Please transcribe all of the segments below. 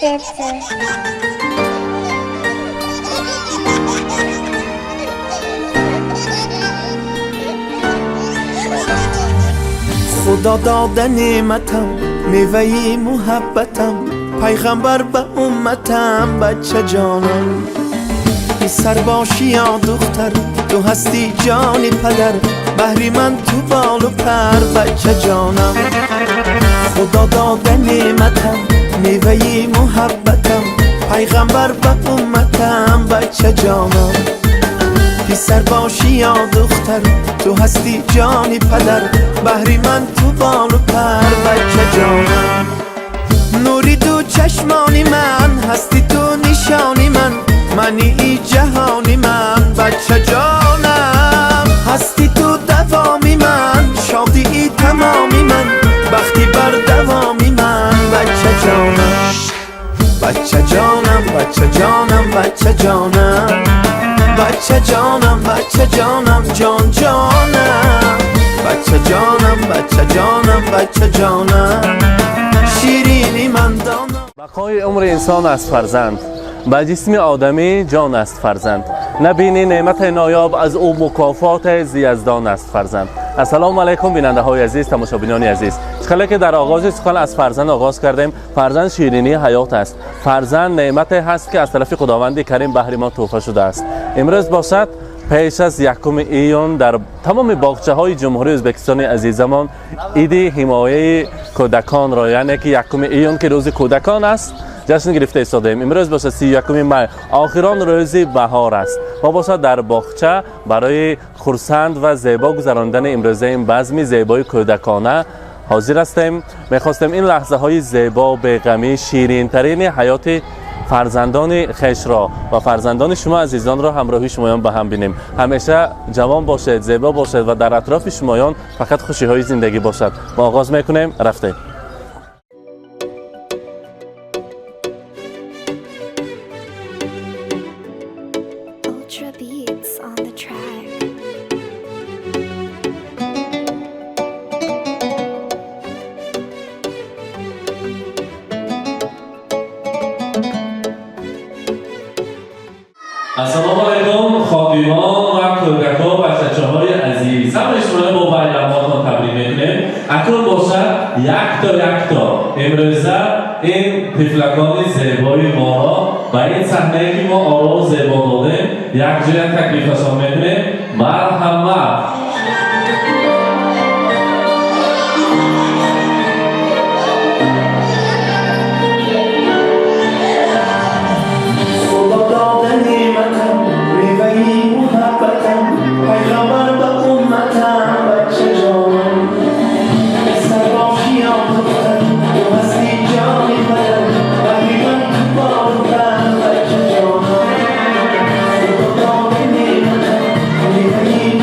Dancer. Худо дода неъматам, меваи муҳаббатам, пайғамбар ба умматам, бача ҷонам. Писар бошӣ ё духтар, ту ҳастӣ ҷони падар, баҳри ман ту болу пар, бача ҷонам. Худо дода неъматам, меваи муҳаббатам, пайғамбар ба умматам, бача ҷонам. Писар бошӣ ё духтар, ту ҳастӣ ҷони падар, баҳри ман ту болу пар, бача ҷонам. Нури ду чашмони ман, ҳастӣ ту нишони ман, мани и ҷаҳони ман, бача ҷонам. Ҳастӣ ту давоми ман, шодии тамоми ман, бахти бардавоми ман, бача ҷонам. Бача ҷонам, бача ҷонам, бача ҷонам, бача ҷонам, бача ҷонам, ҷон ҷонам, бача ҷонам, бача ҷонам, бача ҷонам, ширини ман донам. Бақои умри инсон аст фарзанд, ба ҷисми одамӣ ҷон аст фарзанд, набинӣ неъмати ноёб аз ӯ мукофоте зи Яздон аст фарзанд. Ассалому алайкум, бинандаҳои азиз, тамошобинони азиз. Хеле ки дар оғози сухан аз фарзанд оғоз кардем. Фарзанд ширинии ҳаёт аст, фарзанд неъмате ҳаст, ки аз тарафи Худованди Карим баҳри мо тӯҳфа шудааст. Имрӯз бошад, пеш аз 1 июн дар тамоми боғчаҳои Ҷумҳурии Ӯзбекистони азизамон иди ҳимояи кӯдаконро, яъне ки 1 июн, ки рӯзи кӯдакон аст, ҷашн гирифта истодаем. Имрӯз бошад 31 май, охирон рӯзи баҳор аст. Мо бошад дар боғча барои хурсанд ва зебо гузарондани имрӯзаи ин базми зебои кӯдакона ҳозир ҳастем. Мехостем ин лаҳзаҳои зебо, беғамӣ, ширинтарини ҳаёти фарзандони хешро ва фарзандони шумо азизонро ҳамроҳи шумоён ба ҳам бинем. Ҳамеша ҷавон бошед, зебо бошед ва дар атрофи шумоён фақат хушиҳои зиндагӣ бошад. Мо оғоз мекунем, рафтем. Ultra beats on the track. Ассалому алайкум, ходимон ва кӯдако, бачачаҳои азиз, ҳамаи шуморо бо байрамотон табрик мекунем. Акнун бошад, якто якто имрӯза ин тифлакони зебои моро ба ин саҳнае, ки мо оро зебо додем, якҷоя таклифашон мекунем. Марҳамат. Худо дода неъматам, меваи муҳаббатам, пайғамбар ба умматам, бача ҷонам. Писар бошӣ ё духтар, ту ҳастӣ ҷони падар, баҳри ман ту болу пар, бача ҷонам. Худо дода неъматам, меваи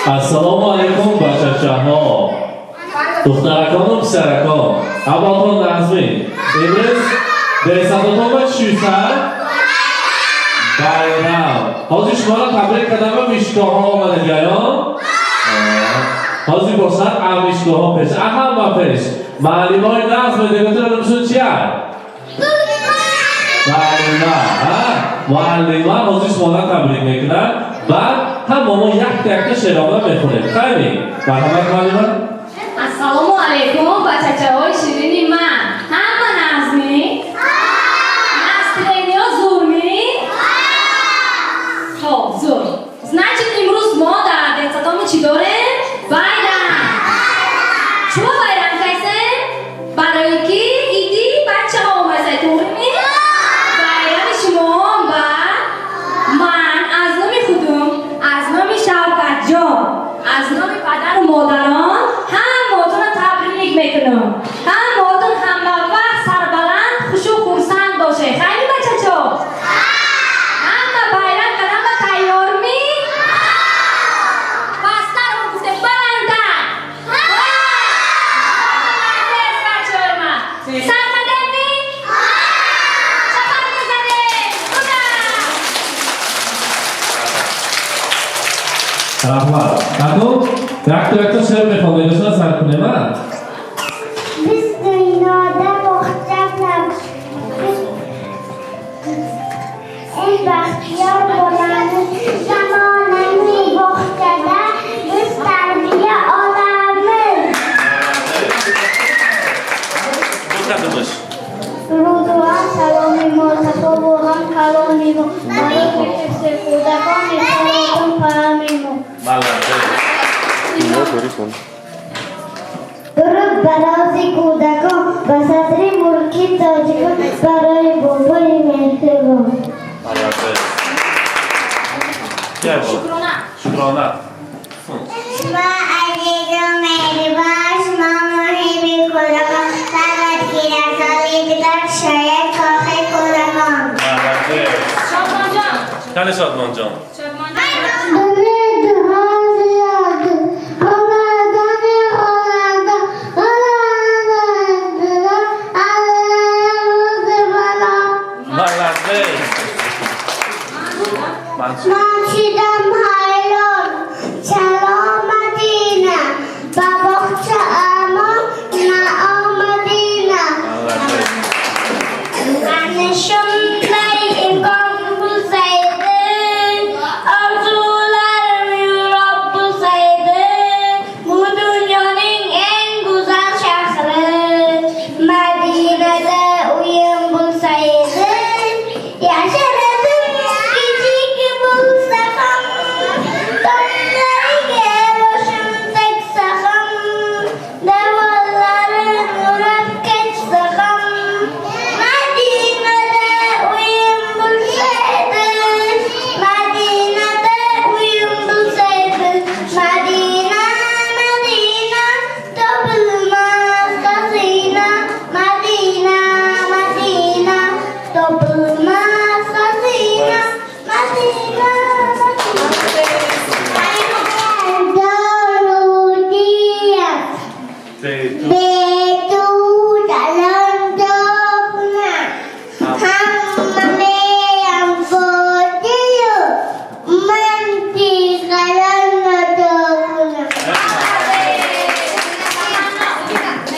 Ассалому алайкум, бачачаҳо, духтаракону писаракон, ҳаматон назмин. Имрӯз детсадотон ба чӣ шуд? Байрам. Ҳозир шуморо табрик кардам, ба мишкоҳо омадед, гаён. Ҳозир бошад, амишкоҳо пеш, ҳама пеш. Муаллимои нағз медеготро номшон чия? Муаллима. Муаллима ҳозир шуморо табрик мекунад. Баъд ҳама мо якта якта шеърона мехонем. Хайри, марҳамат, муаллима. Ассалому алайкум, бачачаҳои ширини ман. Ҳама нағзмӣ? Настроение зӯрмӣ? Хоб, зӯр. Значит, имрӯз мо дар детсадоми чӣ дорем? Байрам. Чума байрам кайсем? Барои ки иди бачаҳо омасай, тоғримӣ? Байрами шумоам ба ман аз номи худум, аз номи Шавкатҷон, аз номи падару модарон. Раҳмат. Акнун якто якто шеър мехонем, дӯстон, сар кунем, а? Biz dunyoda bog'chalar. Eng baxtiyor bolamiz, zamonaviy bog'chada biz tarbiya olamiz. Бу кадомаш? Дуруду саломи мо, сафову ҳам каломи мо, барои ҳифзи кӯдакони фаровон паёми мо. Молодец. Дуруд ба рози кӯдакон, ба садри мулки тоҷикон, барои бобои меҳрибон. Молодец. Кия буд? Шукрона. Шумо азизу меҳрибон, шумо муҳими кӯдакон, сарват кирасоли дигар шояд кохи кӯдакон. Молодец. Кани, Шодмонҷон? Дуруд зиёд, омадани хонанда, хонанда аллоҳ бало. Молодец. Мансур. Ман шудам ҳайрон, чаро Мадина ба боғча амон наомадина? Молодец. Ana shunday imkon bo'lsaydi, orzularim ro'yob bo'lsaydi, bu dunyoning eng go'zal shahri Madinada uyim bo'lsaydi, yashardim kichik bo'lsa ham, tomlariga boshim tegsa ham, devorlarini o'rab kechsa ham, Madinada uyim bo'lsaydi, Madinada uyim bo'lsaydi, Madina, Madina, topilmas xazina, Madina, Madina, topilmas xazina, Madina, Madina. Dorudiya. Се, ду. Бе ту талантохна, ҳамма мерам бодию, ман тиғалан надохна.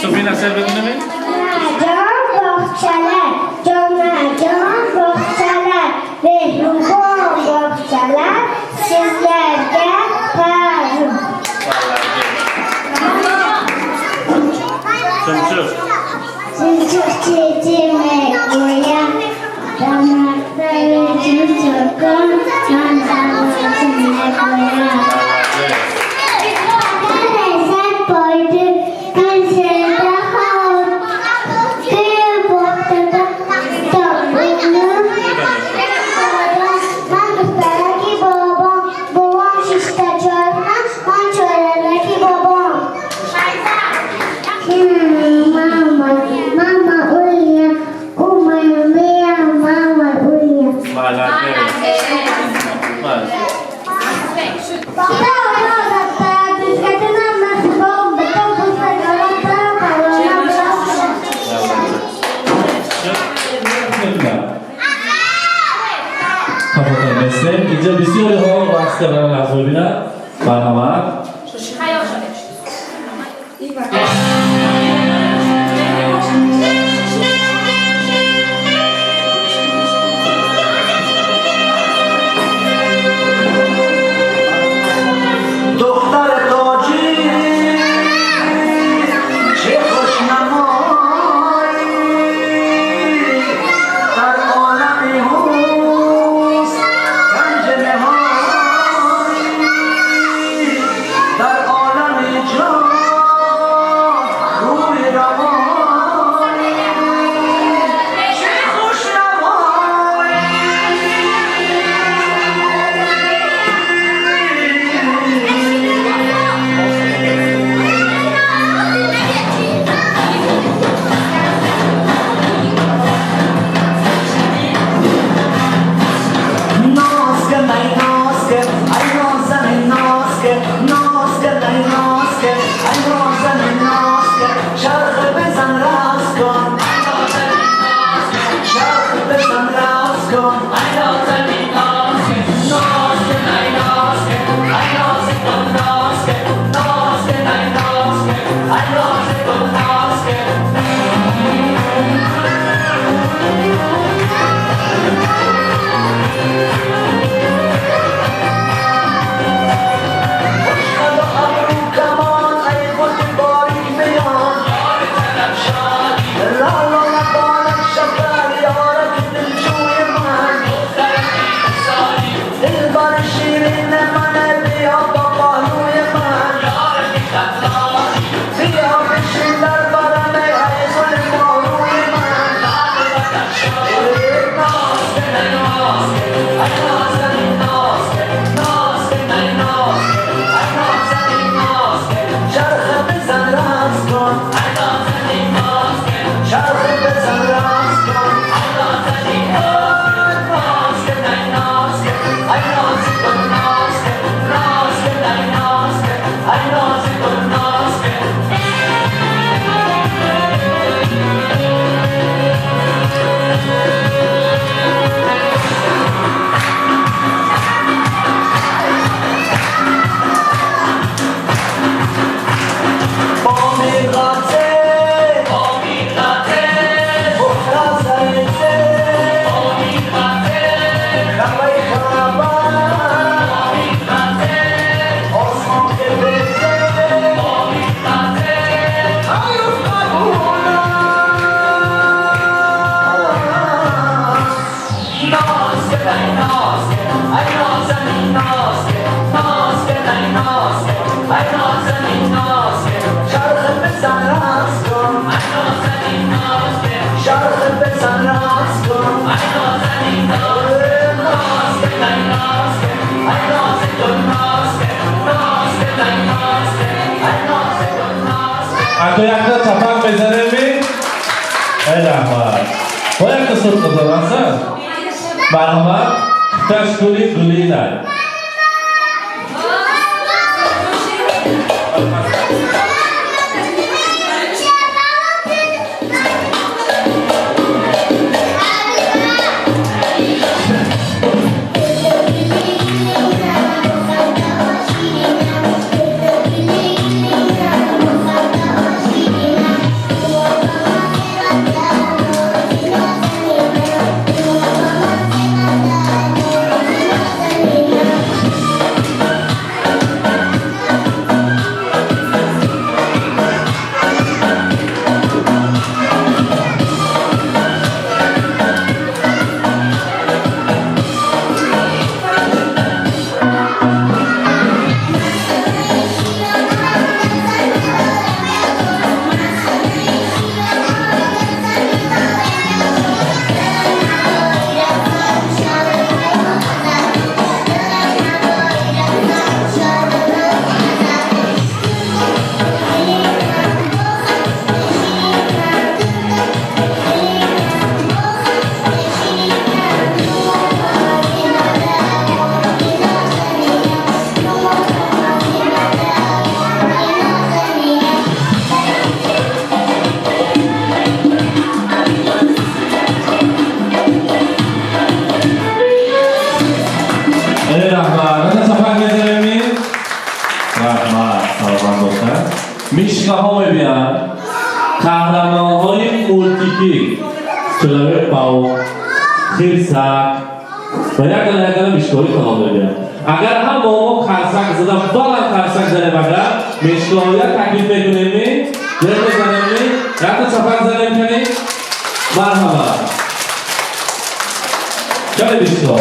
Суфина, шеър бигунем? Jon bog'chalar, jonajon bog'chalar, mehribon bog'chalar, sizlarga ta'zim. Молодец. Chumchuq. Chumchuq chechimi go'ya, tomoqdagi chumchuqim, manzarasini go'ya. Молодец. Qarasam poydi, qarshiда hovuz, bog'chada topini. Man dухтараки бобом, бобом шишта чорна, ман чорараки бобом. Мама, мама уя, ума мия, мама уя. Молодец. Молодец. Молодец. Хафотон нестем. Инҷа бисёриҳо рақс кардан лаҳза мебинад. Марҳамат. Хаёл шавед. Духтар тоҷик, чӣ хушнамоӣ, дар олами ҳусн ганҷ ниҳоӣ, дар олами ҷон. Ако якта чапак мезанем, эй раҳмат. Бо якта суд қизор, марҳамат, куташ гули гулинай. Мишкаҳо мебинанд қаҳрамонҳои мултикӣ, Человек-паук, хирсак ва якала якала мишкаҳои калон мебинанд. Агар ҳам мо қарсак зада, баланд қарсак занем, агар мишкаҳоя таклиф мекунем, ҷер мезанем, якта чапак занем, кани, марҳамат, кани мишкаҳо,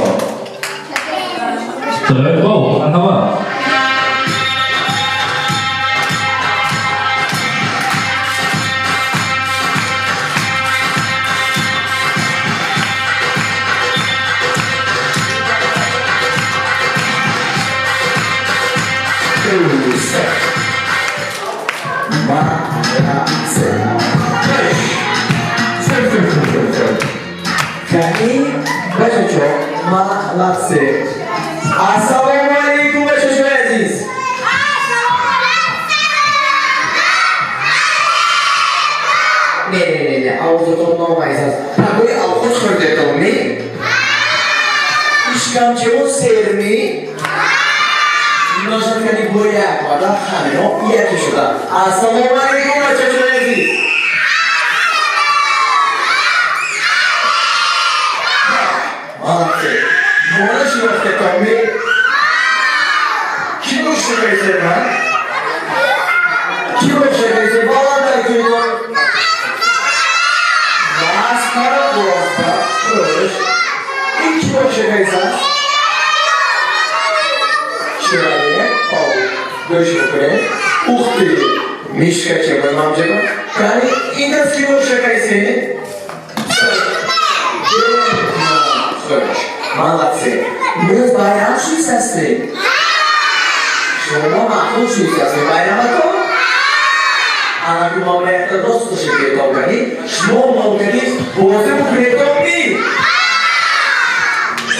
Человек-паук, марҳамат. Молодцы. Ассалому алейкум, бачаҳои азиз. Не, не, не, не, овозатон номайзад. Пагои овқат хӯрдетон, ми? Ишкамчаво серми? Ношад кани бо як вада ҳамино яке шуда. Ассалому алейкум, бачаҳои азиз. Молодцы. Мона шинохтетон, ми? Ки гӯш ман? Ки гӯш мекунед? Баландтар кунед. Масқара боста. Хуш. Ин ки гӯш мекунед? Человек паук. Гӯш мекунед. Ух ты! Мишка чемой мамҷаго. Кани ин даст ки гӯш мекунед? Хуш. Молодцы. Имрӯз байрам шуд. Шумо маъқул шуд байраматон? Анаку ма якта рост шикетон кани, шумо молкани бозӣ букунетон ми?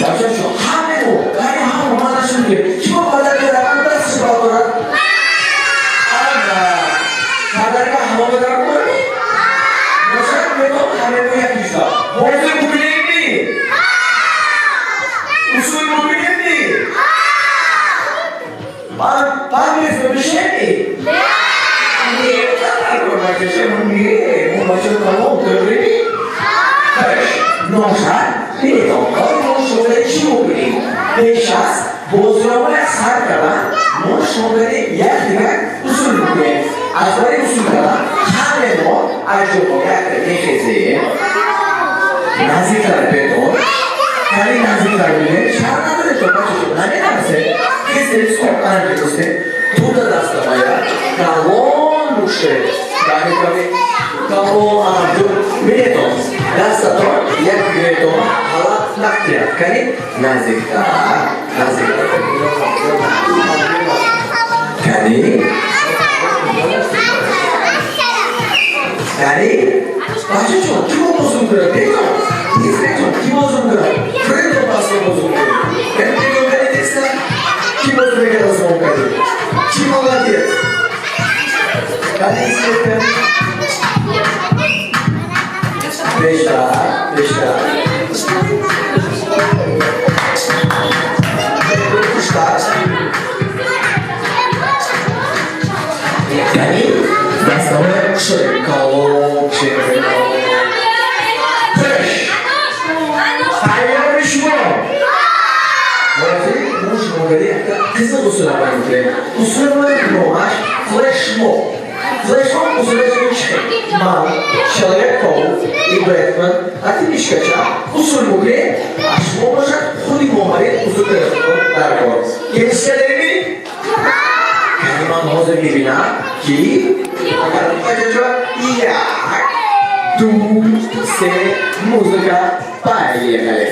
Бачаҳо, ҳамео, кани ҳама мана шуд. Ки бо падар ку дасташ бардорад? Ана, падарка ҳама дар кунами? Бошад, метон ҳамео яки шуда. Бозӣ букунем ми? Усул букунем ми? Пан мефурӯшем ми? Не, бачаша мире, мо бача калон тоғри? Хеш, ношад, бинетон, ҳозир мо шумогари чӣ мекунем? Пеш аз бозиёмоя сар кардан, мо шумогари як дигар усул мекунем. Аз барои усул кардан, ҳаме мо аз ҷо як мехезем, наздиктар бетон, кани наздиктар бинем, шарм надоред то бачашо наметарсед, хезем, стоп, анҷо тута дастамая, калон муше, кани кани, калон анҷо, бинетон, дастатон як гиретон ҳалат нактият, кани наздиктар, наздиктар, кани, кани, бачаҷон, ки бо бозӣ мекунад? Бетон, тез бетон, ки бозӣ мекунад? Фредо пасно бозӣ мекунад. Кани бетон, кани тезтар, ки бозӣ мекард аз мо кани? Ки молодец? Кани истед, кани? Пештар, пештар. Пештар. Кани? Дастамоя кушоед, калон кушоед. Пеш! Тайёри шумо? Молодцы, мо шумогари якта қизиқ усул амал мекунем. Усули мо номаш флешмоб. Флешмоб усулаш чӣ? Ман, Человек-паук и Бэтмен, а ти мишкача усул мекунем, а шумо бошад худи момаред усул дар кор. Келишкадеми? Кани ман ҳозир мебинам, ки агар бачаҷо як, ду, се, музыка, поехали!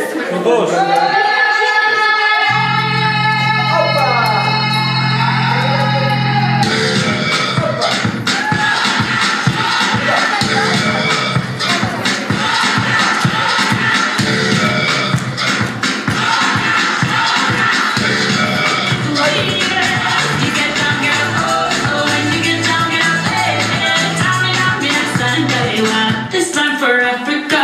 This time for Africa.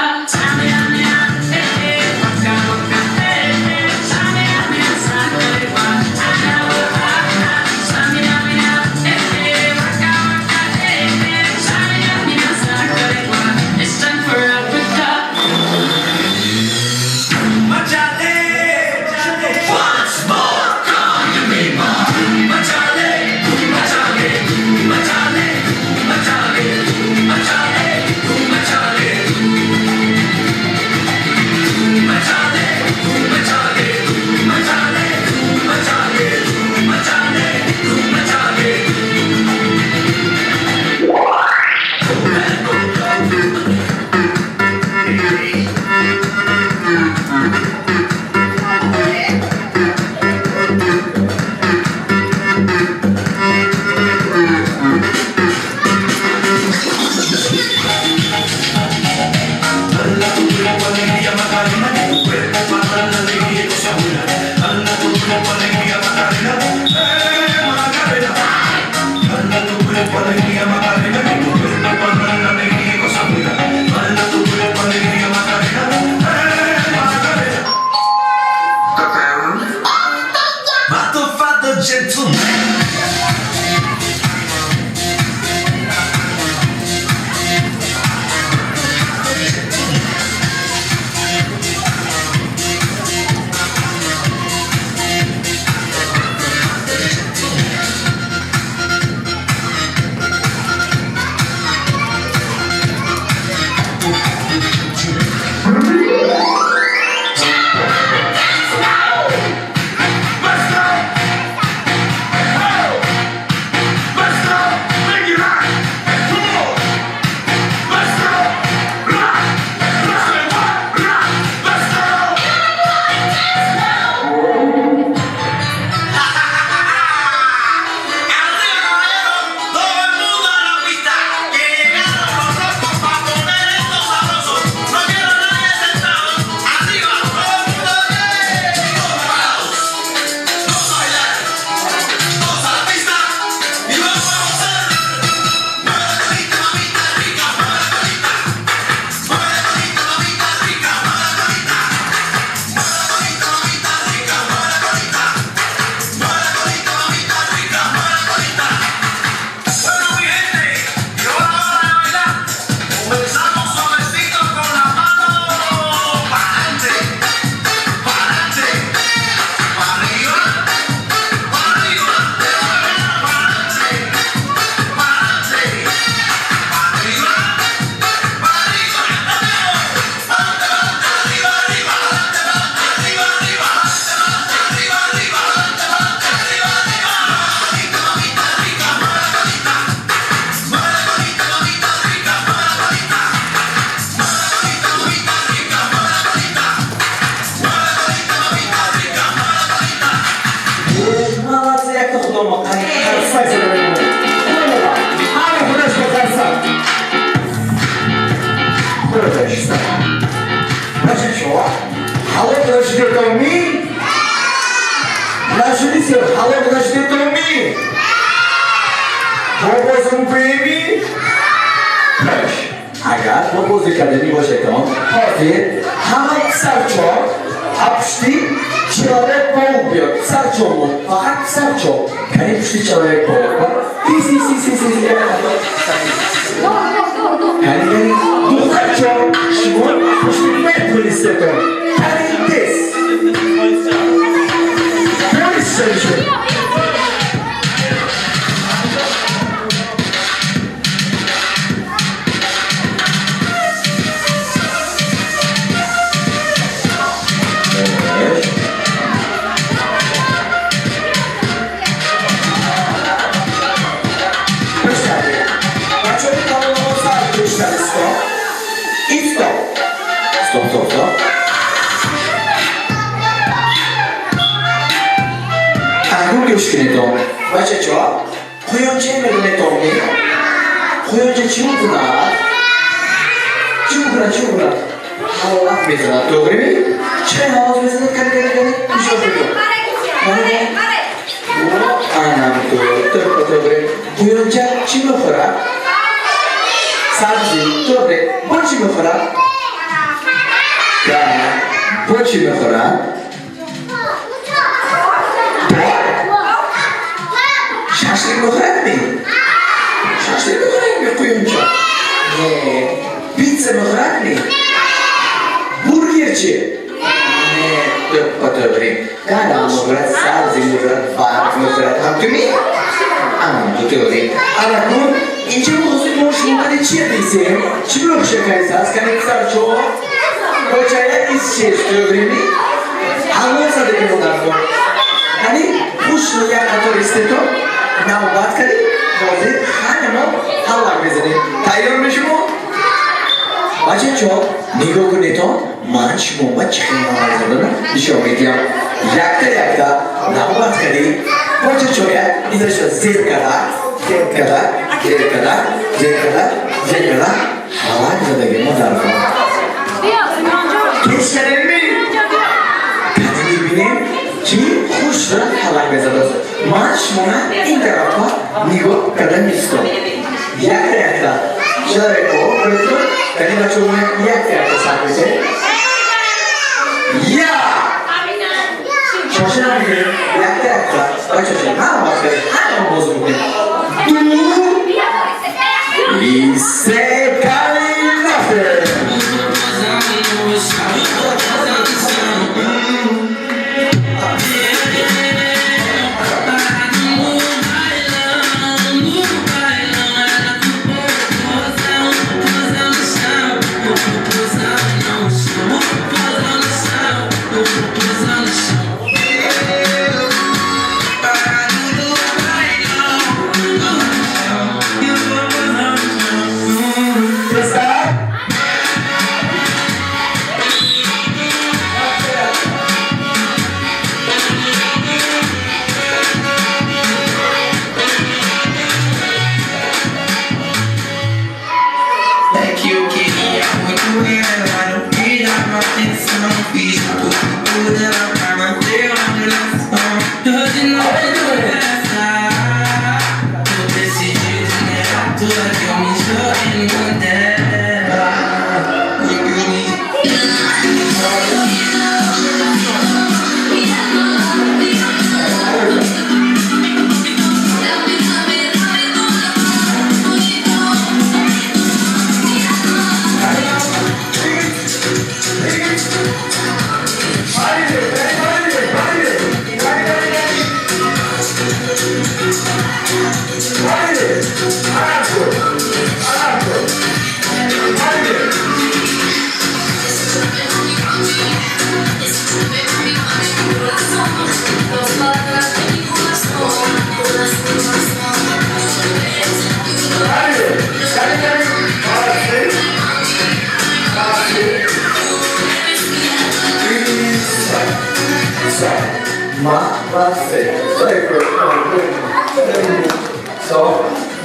Пеш. Бачачо, ҳалок нашидетон ми? Нашидисе, ҳалок нашидетон ми? Бо бозӣ мекунем? Пеш. Агар бо бозӣ кардани бошедон, ҳозир ҳама писарчо пушти Человек-паук биёд. Писарчо буд, фақат писарчо. Кани пушти Человек-паук. Си си си си си. Кани кани духтарчо, шумо пушти Бэтмен истетон. Кани тез. Полис шавишед. Стоп, стоп, стоп. Анагун гӯш кунедон. Бачачо, қуёнча медонедон ми? Қуёнча чӣ мекунад? Чӣ мекунад, чӣ мекунад? Ҳалолат мезанад, тоғри ми? Чӣ ҳалолат мезанад? Кани, кани, кани. Нишон бидо. Кани, кани. Анам ту, тоғри, тоғри. Қуёнча чӣ мехӯрад? Сабзӣ, тоғри. Бо чӣ мехӯрад? Бо чӣ мехӯрад? Шашлик мехӯрад ми? Шашлик мехӯрад ми қуёнча? Не. Пицца мехӯрад ми? Бургер чӣ? Не, топпа тоғри. Гарам мехӯрад, сабзӣ мехӯрад, барг мехӯрад. Ҳамту ми? Ҳамту тоғри. Анакун инҷа ҳозир мо шумо чия дисем? Чӣ мехӯша кайсас? Кани писарчо? Кочая исчез, тоғри ми? Ҳалол садаки модарко. Яъне хушро як қатор истето, навбат кардем, ҳозир ҳама мо ҳаллак мезанем. Тайёр мешумо? Бачачо, нигоҳ кунедон, ман шумоба чӣ хел ҳаллак задана нишон медиҳам. Якта якта навбат кардем, бачачоя изаша зер када, зер када, зер када, зер када, зер када, ҳаллак задаги мо даркор. Кеш кардем ми? Кани мебинем, ки хушра ҳаллак мезадааст. Ман шуморо ин тарафа нигоҳ карда меистом. Якта якта. Человек-паук, кани бачаҳо якта якта сар мезанем. Я! Шоша намекунем. Якта якта. Бачаҳо, ҳама боз кардем, ҳама боз мекунем. Ду, и се, кани рафтем.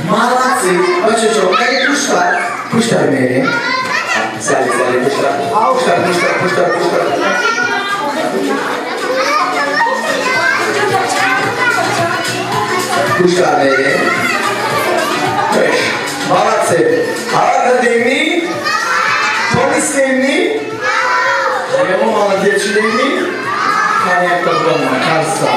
Молодцы! Бачачо, кани пуштар? Пуштар мерем. Сали, сали, пуштар. Пуштар, пуштар, пуштар, пуштар. Пуштар мерем. Пеш. Молодцы. Ала дадеми? Тонистеми? Емо молодец шудеми? Понятно, дома, карса.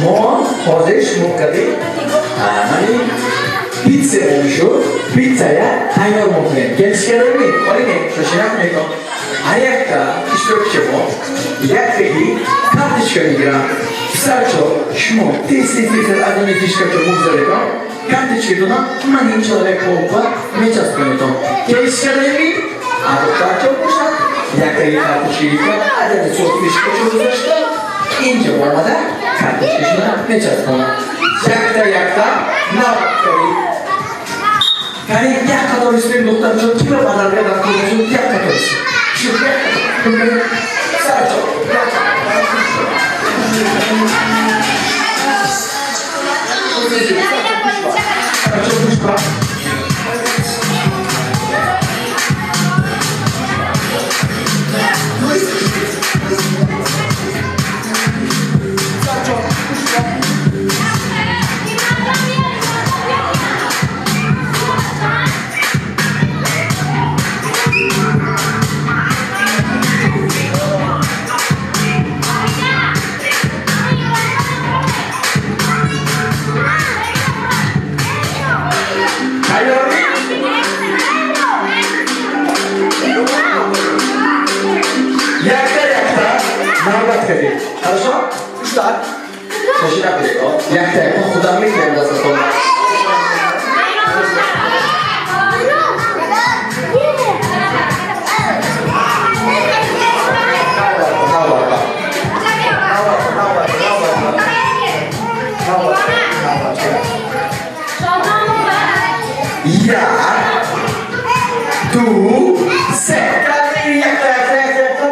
Мо ҳозир шумо кардем, мани питса шуд, питсая тайёр мекунем. Келишкардами? Оре не, шошинак мекун. Ҳар якта иштирокчи мо яктаги карточка мегирам. Писарчо, шумо тез тез тез аз они фишкачо мегузаретон, карточкатона ман ин человек паука мечаспонетон. Келишкардами? А духтарчо бошад, яктаги карточка гирифта, адади чор фишкачо гузашта, инҷо омада карточкашона мечаспонад. Якта якта навбат кардем. Кани як қатор истем, духтарчо, киро подарка дар кӯдашон як қатор истем. Шу як қатор. Сарчо, як қатор. Сарчо, пушка. Навбат кардем. Хорошо? Пуштар. Шошина кунед. Якта якта худам мегирам дастатон. Як, ду, се. Якта, якта, якта, якта.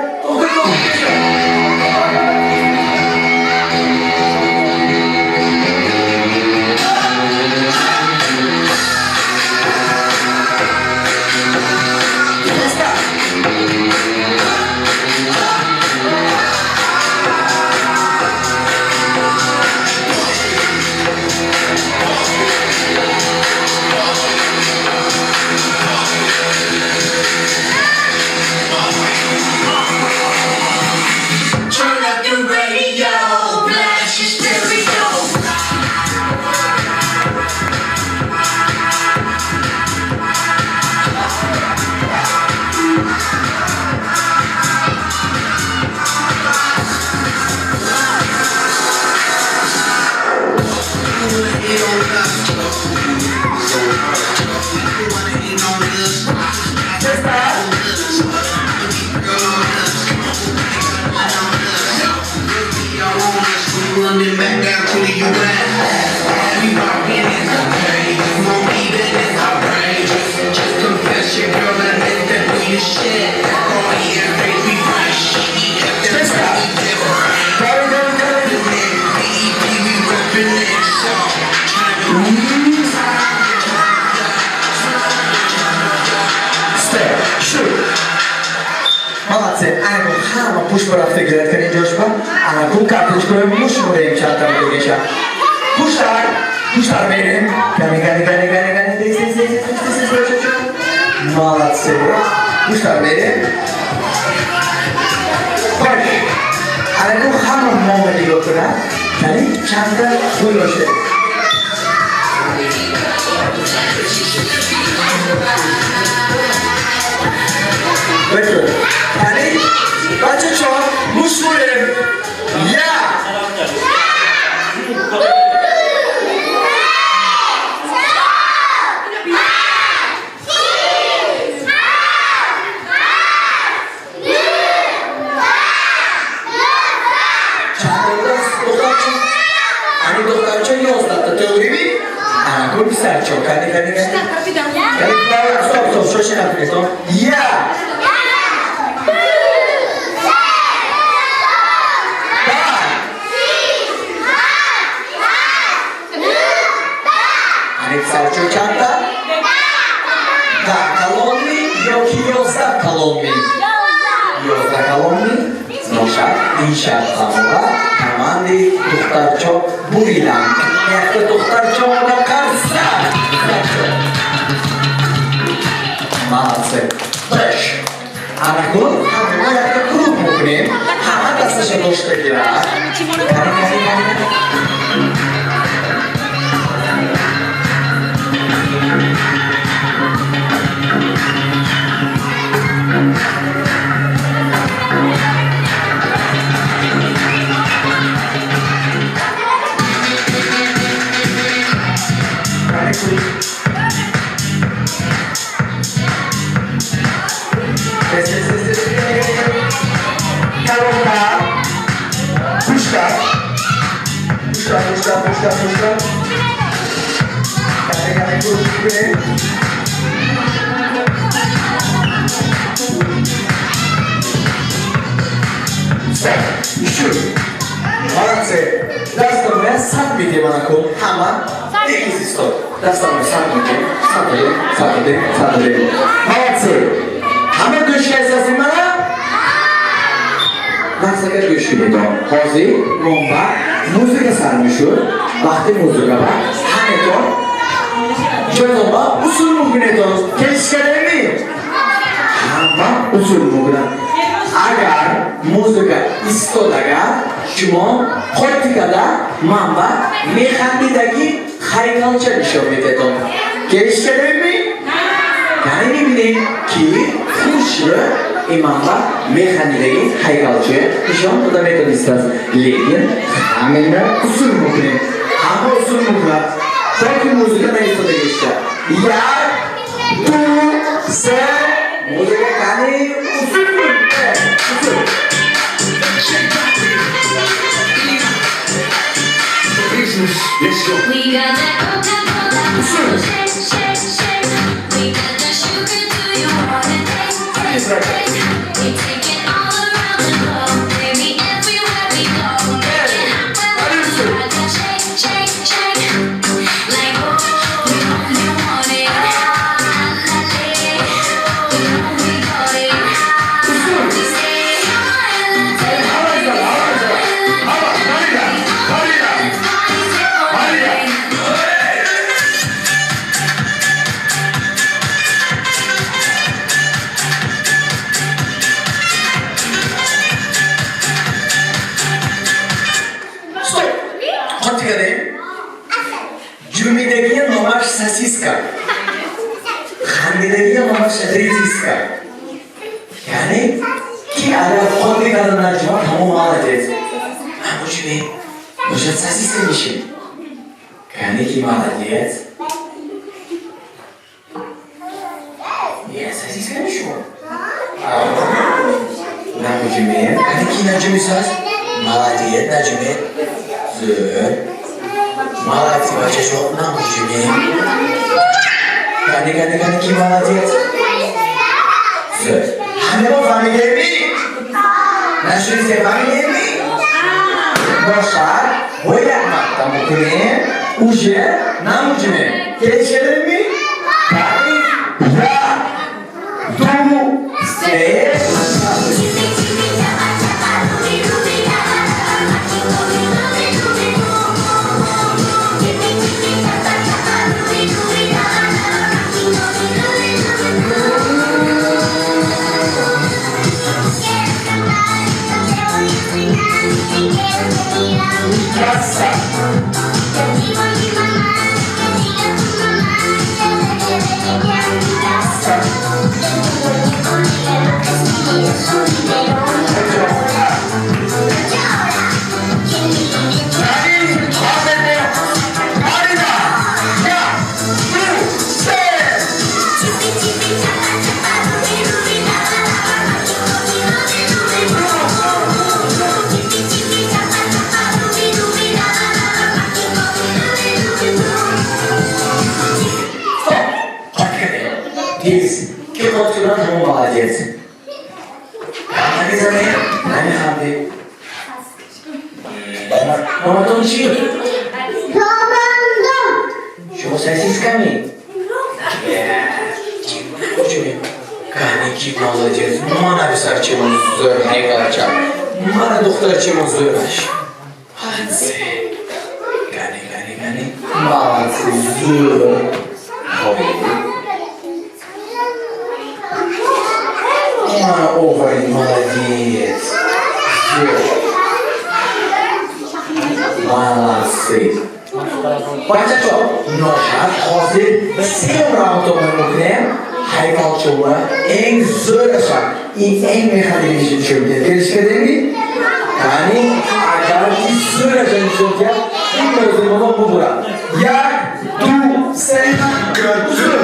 Молодцы. Анаку ҳама пушт рафта гирад кани ҷошба. Анаку карточкаро мушмурем чандта дигеша. Пуштар, пуштар мерем. Кани, кани, кани, кани, кани. Тез, тез, тез, тез, тез, тез, тез. Молодцы. Гӯштар берем. Хош. Анаку ҳама мома нигоҳ кунад. Яъне чанда хӯй ошед. Бекун. Яъне бачачон гӯш кунем. Як. Писарчо, кани, кани, кани. Стоп, стоп, шоши накунед. Як. Ани писарчо чандта? Да калонми ёки 11 калонми? 11 калонми? Бошад, ин шарт ҳамова команди духтарчо буриданд. Якта духтарчо ба қарса. Молодцы. Дальше. Анакун ҳама якта круг мекунем. Ҳама дасташа дошта гирад. Кани, кани, кани. Пушка, пушка. Кане, кане, круг мекунем. Стоп. Шуд. Молодцы. Дастамоя сад медиҳем анакун. Ҳама икиз истод. Дастамоя сад медиҳем. Сад додем, сад додем, сад додем. Молодцы. Ҳама гӯш кардастем мана? Лаҳзака гӯш кунед. Ҳозир момба музыка сар мешуд. Вақти музыка ба ҳаметон ҷойтон ба усул мекунедон. Келишкадеми? Ҳама усул мекунад. Агар музыка истод, агар шумо қоти када ман ба механдидаги ҳайкалча нишон медедон. Келишкадеми? Яъне мебинем, ки хушрӯ иманба механдидаги ҳайкалча нишон дода метонистааст. Лекин ҳамина усул мекунем. Ҳама усул мекунад. То ки музыка наистодагиша. Як, ду, се, музыка кани усул. Усул. Let's go. We got that Coca-Cola. Shake, shake, shake. We got that sugar. Do you wanna taste, taste, taste? We take it all around the globe, baby. Everywhere we go, make it hot when we try to shake, shake, shake. Like oh, we know you want it. La la, we know we got it. We say, Стоп. Қоти кардем. Ҷумидагия номаш сосиска. Хандидагия номаш редиска. Яъне ки агар қоти карда наҷума, тамом молодец. Намуҷумем. Бошад сосиска мешем. Яъне ки молодец. Я сосиска мешум. Намуҷумем. Яъне ки наҷумисаз? Молодец, наҷумем. Зӯр. Молодцы, бачаҷон, намуҷумем. Кани, кани, кани, ки молодец? Зӯр. Ҳама фаҳмидеми? Нашунисе фаҳмидеми? Бошад, бо як марта мекунем, уже намуҷумем. Келишкадеми? Кани, як, ду, се. Тез. Ки қот кунад, ҳамон молодец. Намезанем, намехандем. Номатон чӣ? Шумо сосисками? Кани, ки молодец. Мана писарчамон зӯр ҳайкалча. Мана духтарчамон зӯраш. Молодцы. Кани, кани, кани. Молодцы, зӯр. Хоб. Мана, офарин, молодец. Зӯр. Молодцы. Бачачо, ношад ҳозир сеюм раунд мекунем. Ҳайкалчума eng zo'raша и eng механизм нишон медиҳад. Келишкадеми? Яъни агар ки зӯраша нишон диҳад, ин мавзӯъро бубурад. Як, ду, се, зӯр.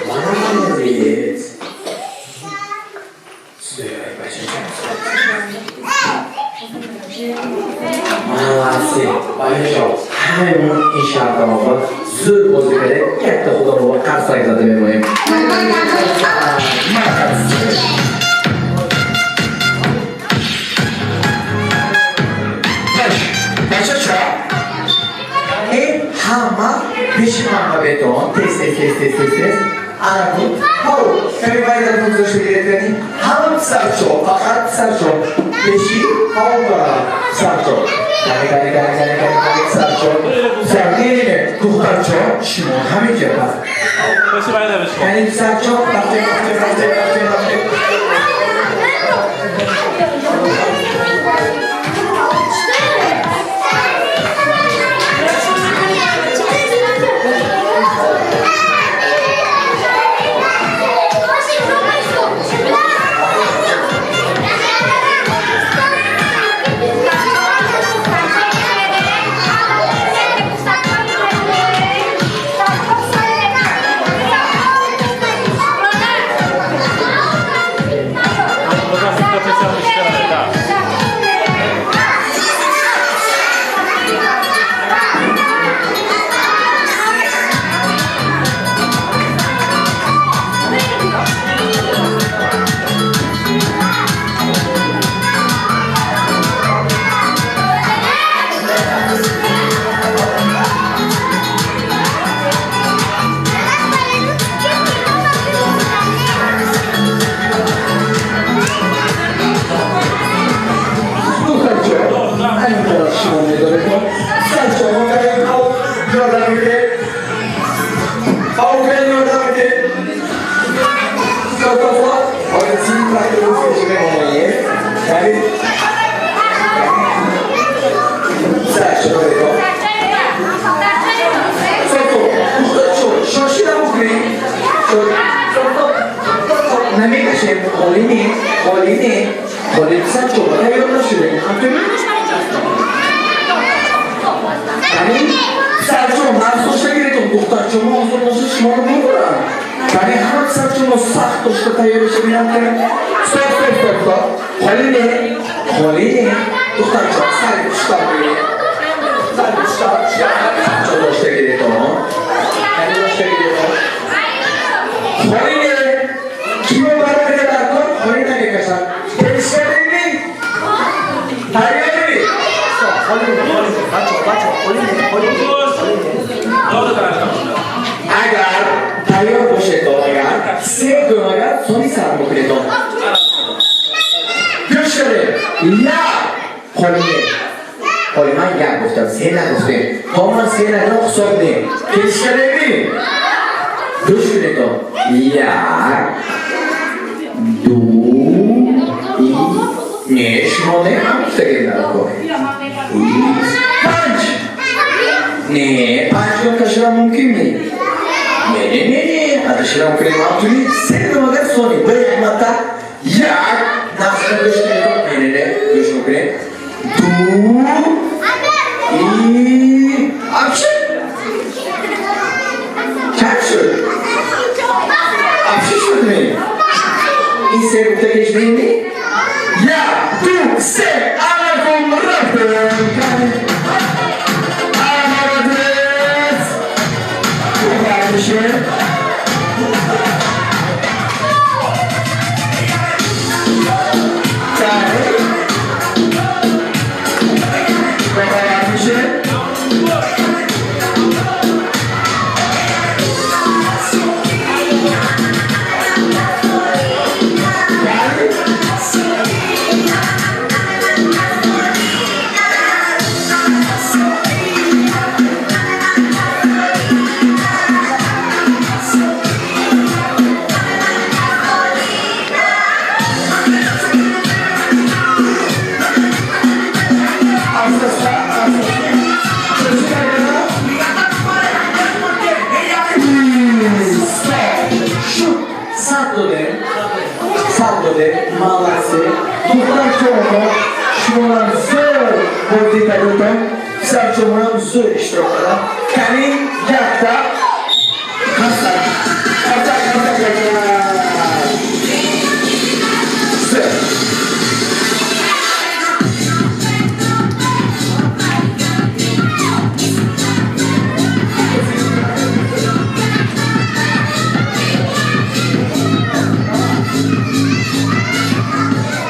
Молодец. Молодцы. Бачаҳо, ҳамаи ин шартномаро зӯр бозӣ кардем. Якта худоро қарсак зада мемоем. Молодцы. Бачача, ҳама пеши ман ба бетон, тез, тез, тез, тез, тез, тез. Ана кун. Ҳо, ками байдар гузошта гиред кани. Ҳама писарчо, фақат писарчо. Пеши ҳо, писарчо. Кани, кани, кани, кани, кани, кани, писарчо. Писар, не, не, не, духтарчо, шумо ҳаминҷа пас. Пеши байда бишмо. Кани писарчо, рафтем, рафтем, рафтем, рафтем, рафтем. Холӣ не, холӣ не, холӣ писарчо, тайёр нашуда. Ҳамтури? Яъне писарчо нағз дошта гиритон, духтарчо мо ҳозир боша шуморо мебурам. Яъне ҳама писарчо мо сахт дошта тайёр шавинам ки стоп, стоп, стоп, стоп. Холӣ не, холӣ не. Духтарчо, сари пуштар бигиред. Сари пуштар, писарчо дошта гиритон. Яъне дошта гиритон. Холӣ не. Кимо барои дар кор холӣ намекашад. Пешкадеми? Тайёрӣ? Стоп, холӣ не, холӣ не. Бачо, бачо, холӣ не, холӣ не, холӣ не. Агар тайёр бошед, агар се гӯм, агар сони сар мекунедон. Гӯш кардем. Як, холӣ не. Холӣ, ман як гуфтам, се нагуфтем. То ман се нагӯям, ҳисоб не. Пеш кардеми? Гӯш кунедон. Як, ду, и не, шумо не, ман гуфтагем дар кор. Панҷ. Не, панҷ кашидан мумкин не. Не, не, не, не, адашидан кунем ҳамтуни се гӯм, агар сони ба як марта як нақша гӯш кунед. Не, не, не, гӯш мекунед. Ду, и апши. Чанд шуд? Апши шуд не? Ин се гуфтагиш не, не? Як, ду, се, алайкум рафтем. Молодец! Дальше. Так. Дальше. Сад додем, молодцы. Духтарчомо, шумонам зӯр бозӣ кардетон, писарчомонам зӯр иштирок кардам. Кани якта қарсак, қарсак, қарсак, қарсак. Зӯр.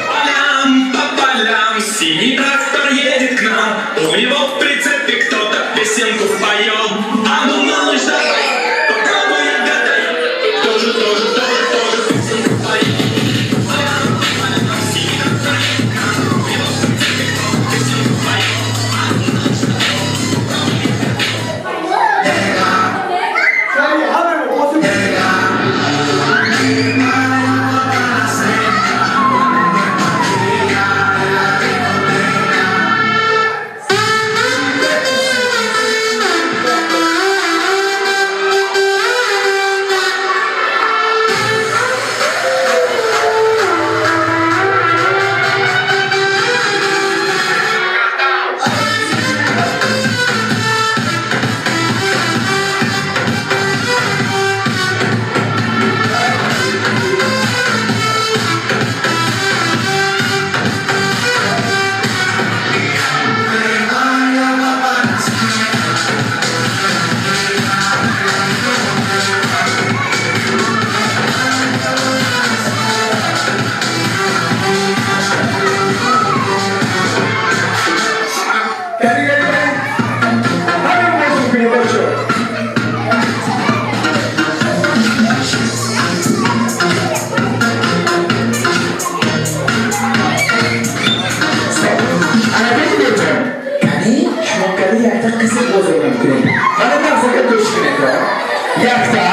Полям, по полям, синий трактор едет к нам. У него в прицепе кто-то песенку поет. А ну, малыш, давай, попробуй отгадай. Тоже, тоже, тоже, тоже песенку поет. Полям, по полям, синий трактор едет к нам. У него в прицепе кто-то песенку поет. А ну, малыш, давай, попробуй отгадай. Кани, кани, кани. Ҳамин бозӣ кунем, бачо. Стоп. Ана бигӯем. Кани, шумо кани якта қисм бозӣ мекунем. Мана нағзака гӯш кунед. Якта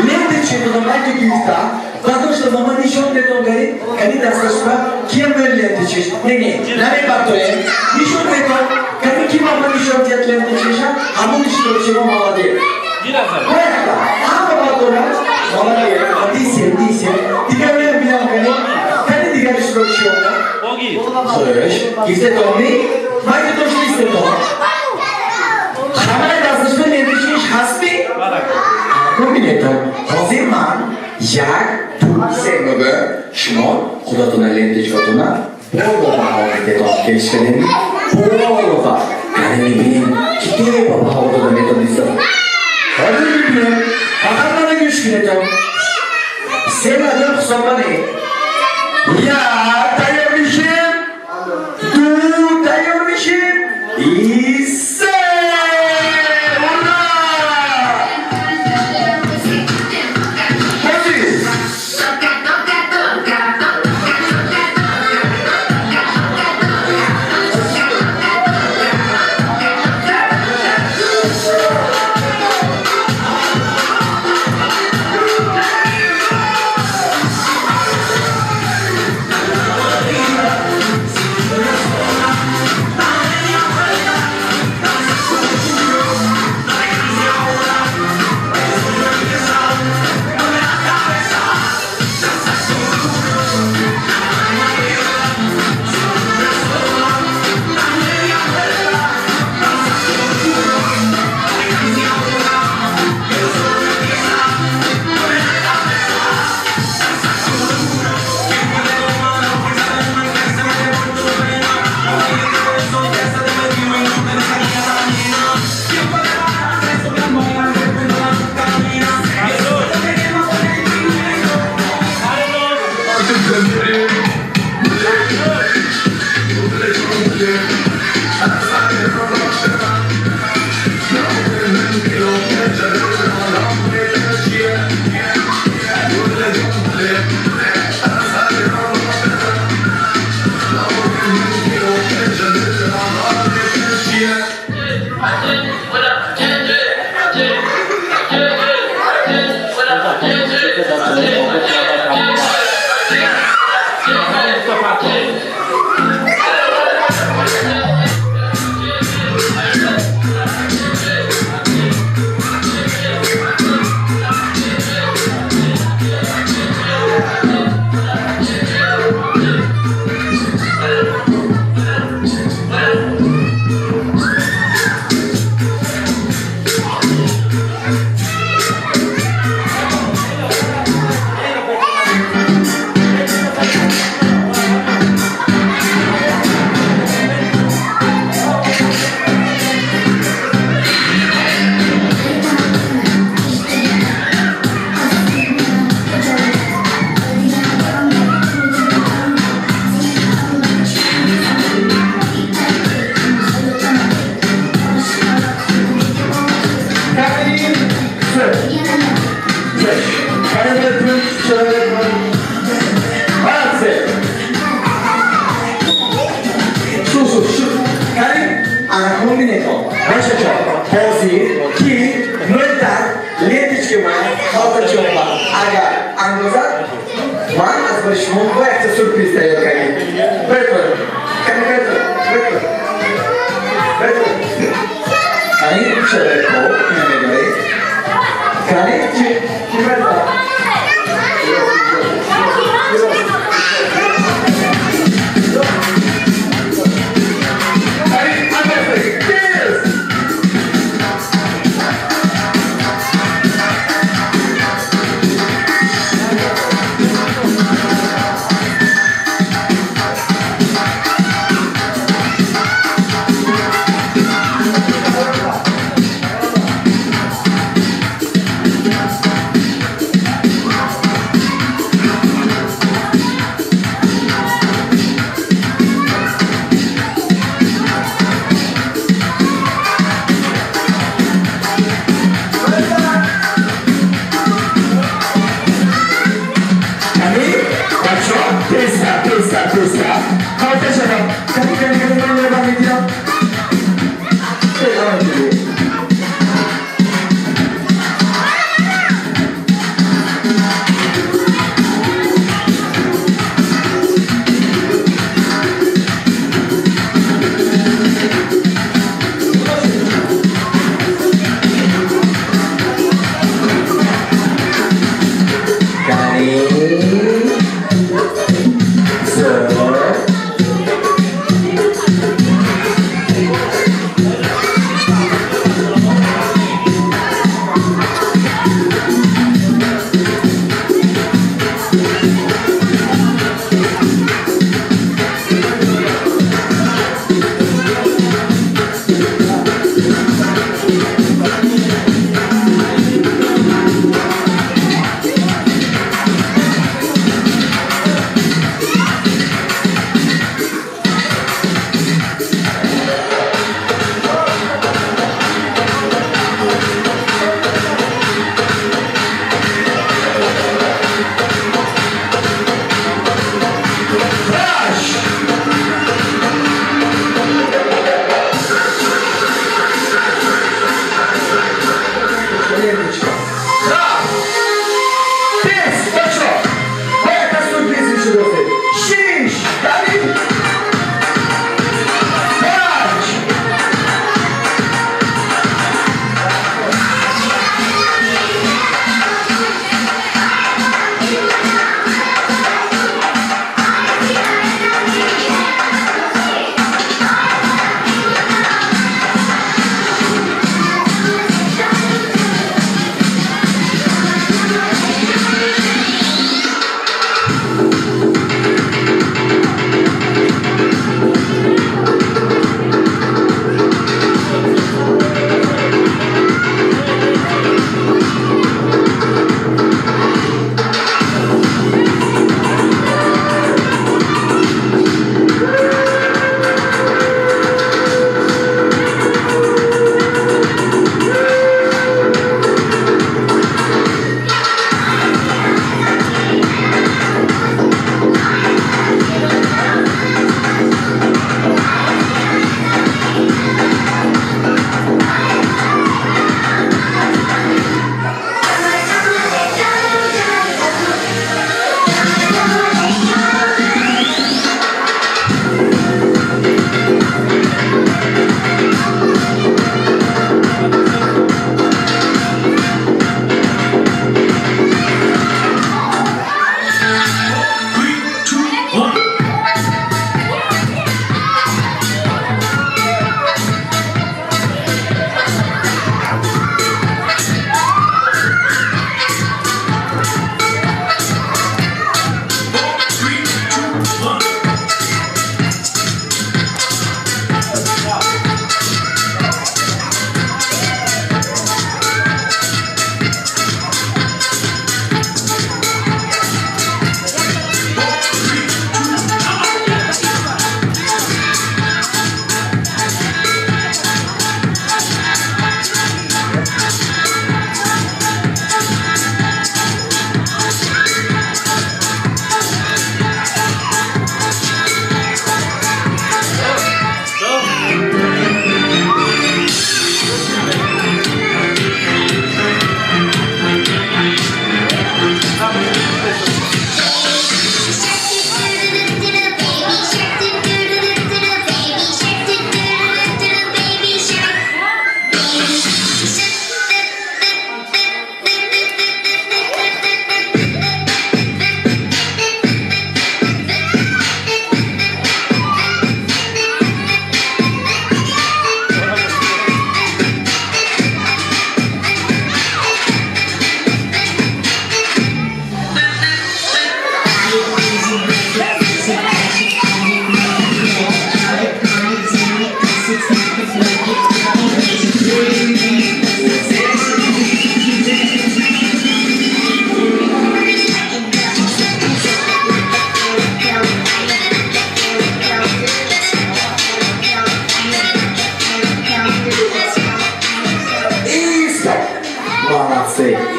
лента чи додам, яке гирифта, бардошта ба ман нишон дедон, кани, кани дасташба киям лента чиш. Не, не, намебардоем. Нишон дедон, кани ки ба ман нишон диҳад лента чиша, ҳамон иштирокчимо молодец. Якта, ҳама бардорад, молодец. Дисем, дисем. Дигар меям бинам кани. Хуш. Гифтетон ми? Ман ки дошт истетон. Ҳамаи дасташба ленточкаш ҳастми? Бубинедон. Ҳозир ман як, ду, се мегӯям. Шумо худатона ленточкатона боло ба ҳаво мететон. Келишкадем? Боло ба. Кане мебинем, ки ба ҳаво дода метонистад. Ҳозир мебинем. Фақат мана гӯш кунедон. Се мегӯям, ҳисоб манед. Як, тайёр мешем. Ду, тайёр мешем. И се! Ура! Ҳозир! Камери, се. Шаш. Камери, панҷ, человек. Се. Шу, шу, шу. Кани, ана бинедон. Бачаҷон, ҳозир ки мӯлтак ленточки ман халтачонба агар андозад, ман аз барои шумо бо якта сюрприз тайёр кардем. Бетон. Кани, бетон, бетон. Бетон. Кани, человеко, намедоред. Кани, чи, чи бетон? Кани, андозед. Тез!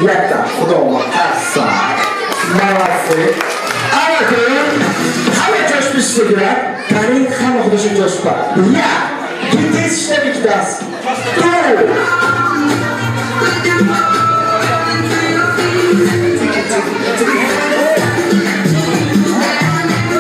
Якта. Худо омад. Аҳсан. Молодцы. Ана ҳама ҷош бишегирад. Кани, ҳама худашон ҷош ба. Як. Ки тез шида бикидаст. Ду.